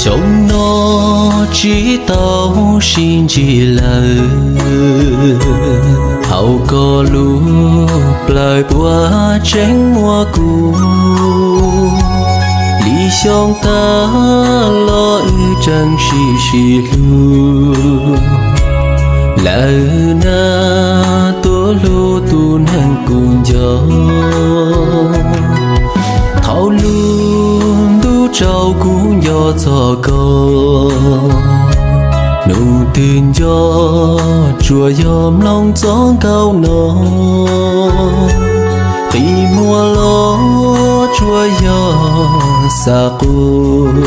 Xyoo no tsis tau sib ntsib lawm, hauv koj lub plawv puas tseem muaj kuv. Li xyoo tag los wb tseem sib sib hlub, lawm nag tuaj hlub tus neeg kuv nco. Thaum lub ntuj tsaus kuv nco txog koj, hnub twg nco tsuas yog mloog txoj nkauj no. Qhib muag los tsuas yog xav quaj,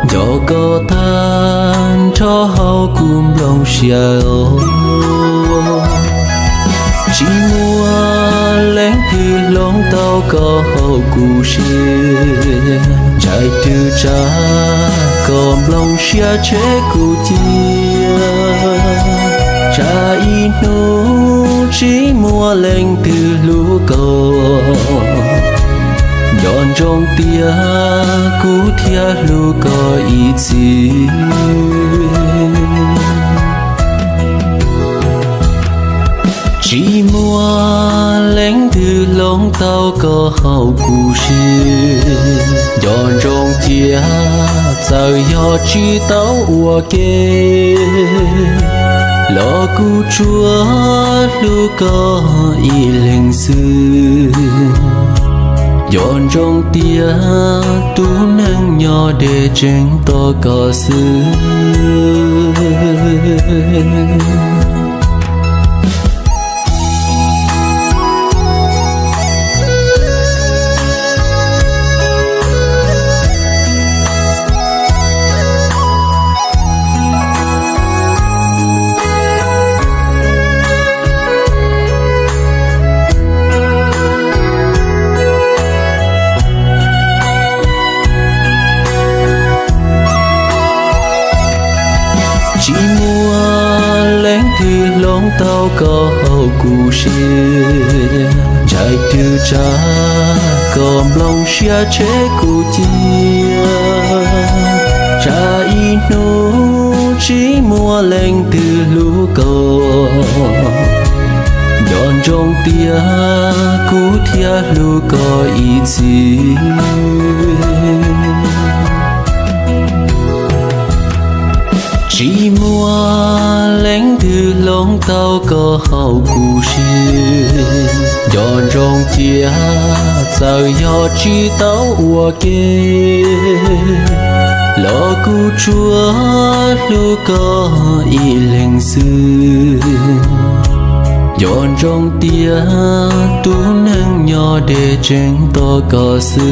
nco koj tag nrho hauv kuv nplooj siab os. Tsis muaj leej twg hloov tau koj hauv kuv siab, ntsais twg tsa koj nplooj siab tshem kuv cia. Tsam ib hnub tsis muaj leej twg hlub koj, nco ntsoov tias kuv thiaj hlub koj ib txhis. Tsis muaj leej twg hloov tau koj hauv kuv siab, nco ntsoov tias txawm yog tsis tau ua ke, los kuv tsuas hlub koj ib leeg xwb. Nco ntsoov tias tus neeg nyob deb tseem tos koj xwb. Tsis muaj leej twg hloov tau koj hauv kuv siab, ntsais twg tsa koj nplooj siab tshem kuv cia. Tsam ib hnub tsis muaj leej twg hlub koj, nco ntsoov tias kuv thiaj hlub koj ib txhis. Tsis muaj leej twg hloov tau koj hauv kuv siab, nco ntsoov tias txawm yog tsis tau ua ke, los kuv tsuas hlub koj ib leeg xwb. Nco ntsoov tias tus neeg nyob deb tseem tos koj xwb.